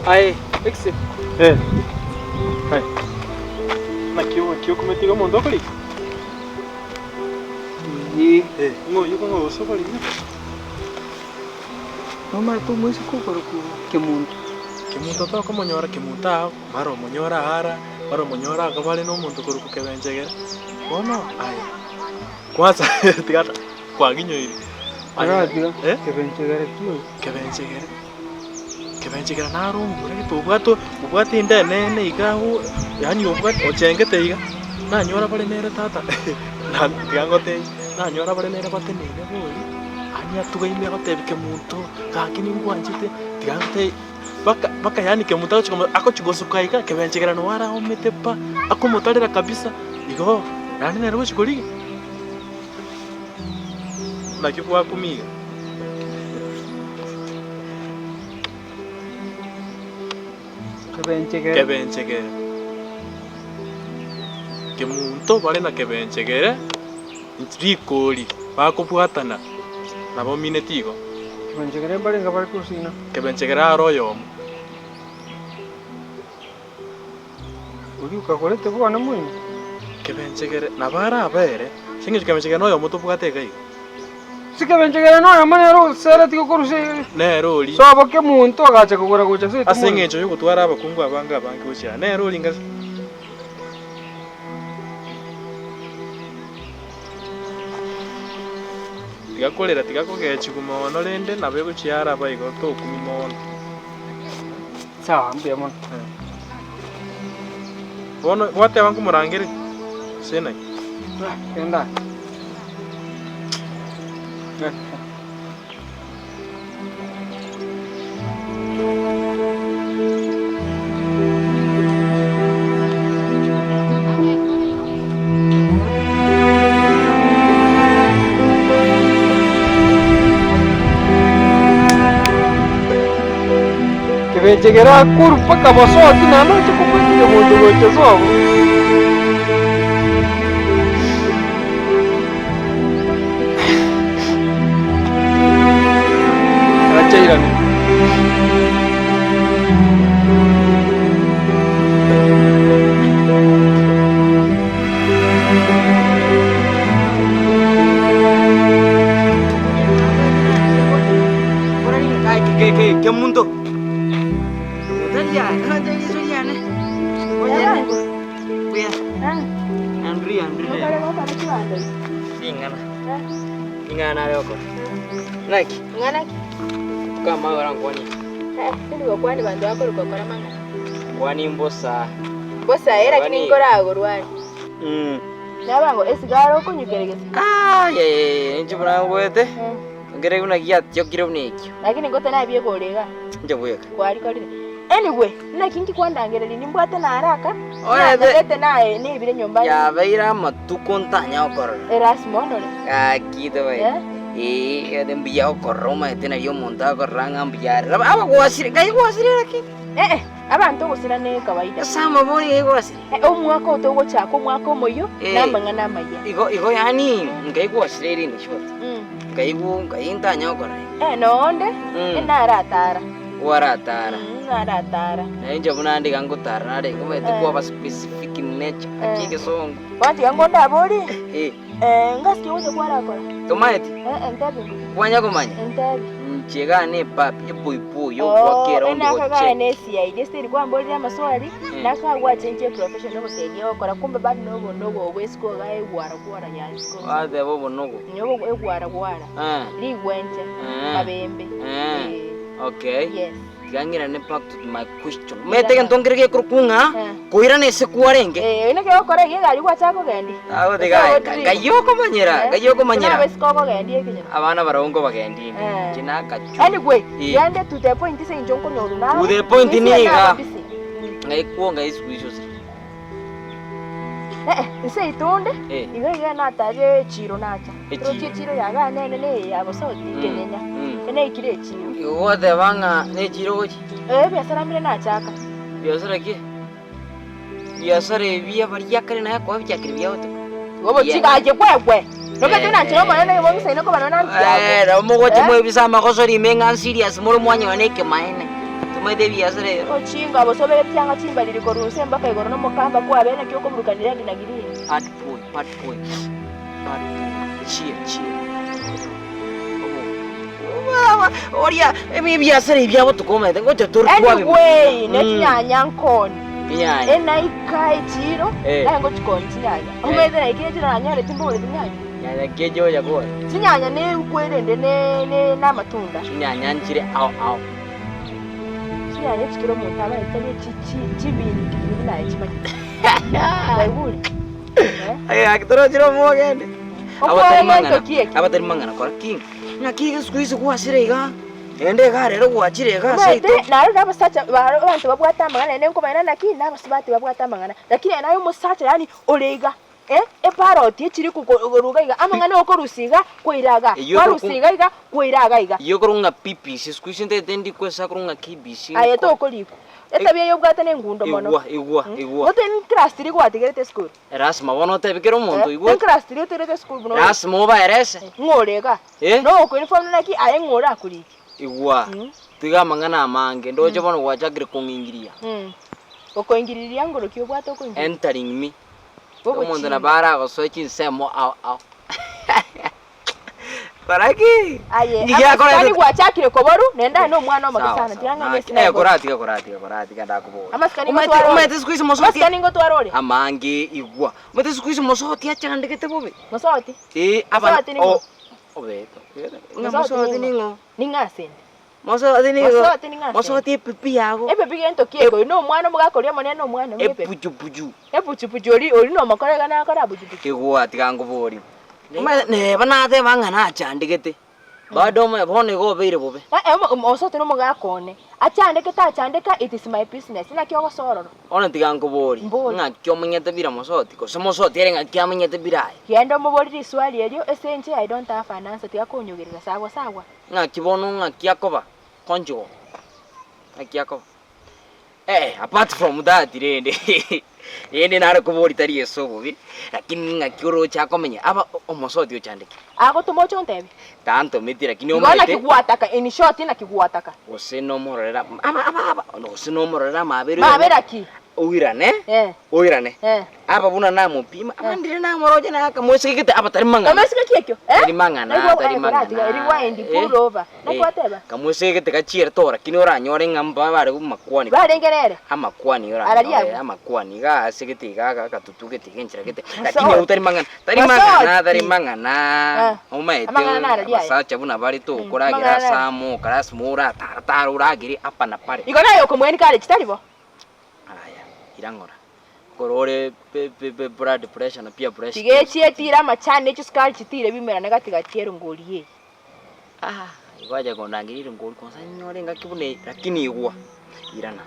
Aye, Exit. Eh. Aye. Naki naki okometiga omonto okorika? Ee. Eh, ng'o oyio kong'o gose okorika? Nomanyete omoiseke okorokwa Kemunto. Kemunto tokomonyora Kemunto aa mara omonyore aara, mara omonyore aa bare na omonto korokwa Kebenchegere, bono aye kwanza tiga kwaginyoire. Aye Tiga eh? Kebenchegere ki oyo? Kebenchegere, Kebenchegere naro omomura gete obwate obwate enda enene iga abwo, yaani obwate ochengete iga, nanyora bare nere tata na tiga ngotebie, nanyora bare nere bateneine bori, yaani atugaime agotebia Kemunto, gaki ningwanchete, tiga ngotebie mpaka mpaka yaani Kemunto agochi komo agochi gosuka iga, Kebenchegere nabo araomete pa, akomotarera kabisa, igo naende nere ogochi korigia. Naki gwakumia iga? Kebenchegere. Kebenchegere. Kemunto bare na kebenchegere, rikori bakobwatana nabo omineti igo. Kebenchegere mbarenge bare korwa ina. Kebenchegere are oyomo. Oria okagorete bwane moino. Kebenchegere nabo arabe ere, ase eng'encho kebenchegere noyomo tobwate iga iga. Ase kebenchegere noyomo nere oseretie gokorusia Nere oria. sobo kemonto agacha kogora gocha ase Ase eng'encho y'ogotwara abakungu abange abange gochia aa, nere oria ngase. Tiga korera, tiga kogechigwa mono rende nabo egochia araba igo tokumia mono. Sawa, mbuya mono. Bono gwateba nkomorangerie gose naki? Genda. Kebenchegere akorwa mpaka bosoti naende oche kobwatigia omonto gocha sobo. Arache airane. Kemunto. Anyway, naki inki kwandangereria nimbwate naaraka, Orete. nang'ete naye neibire nyomba ime. Yabeire amatuko ntanya gokorora. Erasima ondore. Gaki tobe. Eh? Ee, gete mbuya gokorora omanyete nari omonto akorora ng'a mbuya are. Raba abagwasire, ngai gwasire lakini. Eh eh, abanto ogosira ne kawaida. Ase amabori ngai gwasire. Eh, omwaka oyo togochaka omwaka omoyio, Eh. na amang'ana amaya. Igo igo yaani ngai gwasire ere in short. Mm. Ngai bu ngai ntanya gokorora. Eh, nonde, Mm. enaratara. Kwaratara. Mm, naratara. Na inche buna ande iga ngotara narenge omanyete Eh. kwaba specific in nature Eh. aki egesongo. Bono tiga ngondaborie, Eh, eh, ngasi ki ogocha kwarakora? tomaeti? Eh, entebi. Kwanya komanya? Entebi. Inche iga ne epapi epoipoi Oh, yogoaka eraundi enaka goche. gaye ne CID esitiri kwamborire amaswali, Eh. naka gwachenchie profession ogosaidia gokora kumbe bado nobonogo obwo esiko iga egwara gwara ya isiko. Gwateba obonogo. Nyobo egwara gwara. Eh. Rigwenche. Eh. Mabembe. Eh. Eh. Okay. Yes. Tiga ng'irane back to my question. Omanyete egento nkere gekorokwa ng'a Eh. koirana ase kwarenge. Eh, oine kegokora iga egari gwachaka kogendia. Agotiga Gose aye, ogotiringa. ngai okomanyera, ngai okomanyera. Nabe isiko okogendia ekenyoro. Abana barabwo nkobagendia inde. Eh. Inche nakachu. Anyway, Eh. gende to the point ase inche nkonyorwa naye. To the point Inche niga. naba busy. Ng'ai kwonga isiko isosire. Eh, inse yaito onde, Eh. iga iga natare echiro nacha. Echiro. Torochi echiro ya igaa nene na eye ya Bosoti, Kenyenya. Enaikire echiro. Igo gwateba ng'a nechiro ogochia? Eh, ebiasara mbire nachaka. Biasara ki? Biasara ebi abaria kare naye kwabichakire biagotoka. Obochiko aye kwekwe. Nomanyete buna inche nomonene nigo ng'isaine koba nonya nanche yago. Eh, nabo mogocha Eh? mwebisa amagoso rime ng'a serious more mwanyora na ekemaene. Tomaete ebiasara ebi. Ochinga bosobere chianga chimbariri korwa inse mpaka igoro nomokamba kwabe naki okoburukania red na green. Bad boy, bad boy, bad boy, chia, chia. Obo. Oria ebiasara ebi biagotoka omanyete ngocha tore twabi. Anyway, ne chinyanya nkoni. Chinyanya. Enaika echiro, Eh. naye ngochikonia chinyanya. Omanyete naikire echiro nanyorete mbogore chinyanya. Nyanya ki echi ocha kogora? Chinyanya ne ekwerende ne ne namatunda. Chinyanya nchire ao ao. Chinyanya echi kera omonto abaete tari echi chi chibingi buna aye chimanyete. Kwaigure? Eh? Aye gaki torochire omogende. Omwoyo Abatari omonto mang'ana, ki eki? abatari mang'ana kora ki? Naki siku hizi gwasire iga, naende iga rero gwachire iga ase Omanyete, aito. naro na abasacha baro abanto babwate amang'ana naende nkomanya naki na abasubati babwate amang'ana. Lakini aye naye omosacha yaani ore iga eh, eparoti echiri koruga iga, amang'ana okorusia iga kwaira igaa, Eyio okoru kwarusia iga iga kwaira iga iga. Eyio okorwa ng'a PPC, siku hizi ntagete ndikwesa korwa ng'a KBC. Aye tokorikwa. Etabia eye obwate nengundo mono. Igwa, igwa, igwa. Gose nclass tiri gwatigerete esukuru? Lasima bono otebi kera omonto igwa. Nclass tiri otigerete esukuru buna ore? Lasima obaerese. Ng'o ore igaa? Eh? Nogokwa uniform naki aye ng'o orakorike? Igwa, tiga amang'ana amange, ndoche bono gwachakire kong'ingiria. Gokoingiriria ngoro ki obwate okoingiriria? Entering me. Bogochia. Omonto nabo aragosoe chinsemo ao ao. Baraki! Aye, Inki giakorete? amasikani gwachakire koboru, naende aye nomwana omoke Sawa, sana, sawa. tiga ng'a Naki- esina eh, igoro. koratiga koratiga koratiga ndakobora. Amasikani Omanyete- ngotwara ore. omanyete siku hizi mosoti Amasikani ngotwara ore. amange igwa. Omanyete siku hizi mosoti achandegete bobe. Mosoti, Eh, aba Mosoti ning'o? o- obete. Ng'a Mosoti mosoti ning'o? ning'o? ning'o asende? Mosoti nigo. Mosoti ning'o asende? Mosoti epipi yago. Epepi gento ki eke? Oyo nomwana omogaka oria omonene nomwana bwe epepi. Epujupuju. Epuchupuchu ori ori nomokora iga nakora buchupuchu. Igwa tiga nkoborie. Omanyete neba nateba ng'a nachandegete, bado omanye bono igo obeire bobe. Eh eh omosote nomogaka one, achandeke tachandeka it is my business, naki ogosoa ororo? Bono tiga nkoborie, Mborie. ng'aki omonyete bira mosoti, gose mosoti ere ng'aki amanyete bira aye? Genda omoborie riswali erio, ase inche I don't have an answer, tiga konyogerera, sagwa sagwa. Ng'aki bono ng'aki akoba conjugal, ng'aki akoba. Eh, apart from that rende, rende nare koboria tari ase obobe, lakini ng'aki oroche akomenya aba omosoti ochandekire. Agotoma oche ontebie. Tantometi lakini Igo omanyete. naki gwataka, in short naki gwataka. Gose nomororera aba aba aba gose nomororera amabera oirane. Mabera ki? Oirane, Eh. oirane. Eh. Aba buna namopima, abande namoroche nakamoisigete aba tari mang'ana. Kamoiseke ki ekio? Eh? Tari mang'ana, Naigwa- tari eh, mang'ana. koratiga, rewind, Eh, pull over. eh, Nakwateba? Kamoisigete gachiere tora, lakini oranyore ng'a mba bare makwani. Barenge nere? Amakwani Araria oranyore, abwo. amakwani iga ase gete iga aka agatutu gete iga enchera gete. Masoti. Lakini abwo tari mang'ana, tari mang'ana, tari Masoti. mang'ana. Eh, Omaete amang'ana nararia aya. abasacha buna bare tokoragera amang'ana ase nararia. amo, lasima orataratare oragere hapa na pale. Igo naye okomweni kare chitari bo? Aya, ira ng'ora. Ekero ore blood pressure na peer pressure. Tiga echi etire amachani ne chisukari chitire bimerane gati gati erongori eye. Ah, igo acha kondangeria erongori kwanza nyore engaki buna eye, lakini igwa, irana.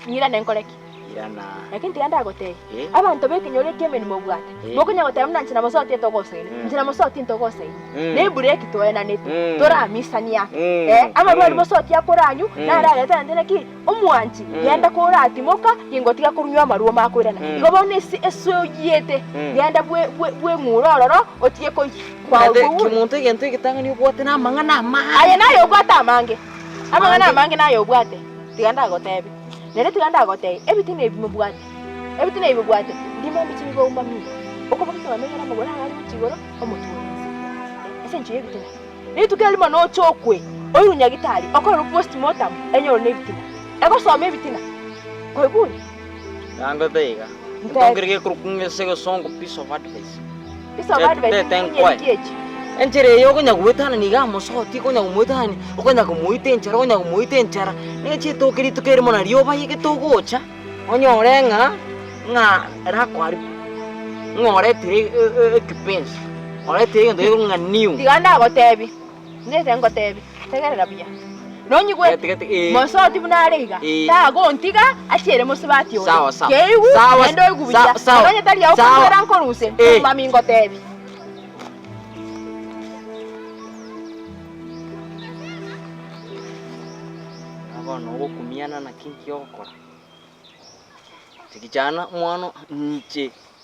Ng'irane nkore ki? Irana. Lakini tiga ndagotebie, Eh. abanto b'ekenyoro eke emeremo obwate, Eh. mokonya goteba buna inche namosoti ntogosaini, Mm. inche namosoti ntogosaini. Mm. Ne ebureki toenanete, Mm. toramisania. Mm. Eh, amarwari Mm. mosoti akoranywa, Mm. nararete naende naki, Omwanchi, genda koratimoka, ingotiga korunywa amaruma makoirana. Igo bono ase ase oyiete, genda bwe bwe bweng'ure ororo, otige koyia. Naende Kwaigure. kemonto egento egetang'ani obwate namang'ana amange. Aye naye obwate amange, amang'ana Amange. amange naye obwate, tiga ndagotebie. Naende tiga ndagotebie, ebitina ebi mobwate, ebitina ebi mobwate, ndimo mbiche bigoumamia. Okobokigwa bamenyere amagoro agare gochia igoro, omotwe ore inse. Ase enchera y'ebitina. Rituko erimo noche okwe, oirwe nyagitari, okorerwe postmortem, enyore nebitina. Egosoma ebitina. Kwaigure? Nangotebia iga, Ntebi. ntongere gekorokwa ng'a ase egesongo piece of advice. Piece of advice, Tete inye nkoe. nki echi? Enchera eye okonya goetanania iga amosoti, okonya komoetanania, okonya komoita enchara, okonya komoita enchara, nechi etoke rituko erimo nario obayegete ogocha, onyore ng'a ng'a rakoaribu, ng'a oretire ekipensi. Oretire egento gekorokwa ng'a new. Tiga ndagotebie, ndete ngotebie, tegerera buya. Nonyigwete? Tiga, tiga, eh. Mosoti buna are iga, Eh. tagontiga achiere mosubati onde. Sawa, sawa. Keigu, Sawa, naende oigwe buya. sa- sawa. Naende onye tari agwo Sawa. kontwera nkoruse, Eh. mami ngotebi. Bono ogokumiana naki nki ogokora? Tigichana omwana inche.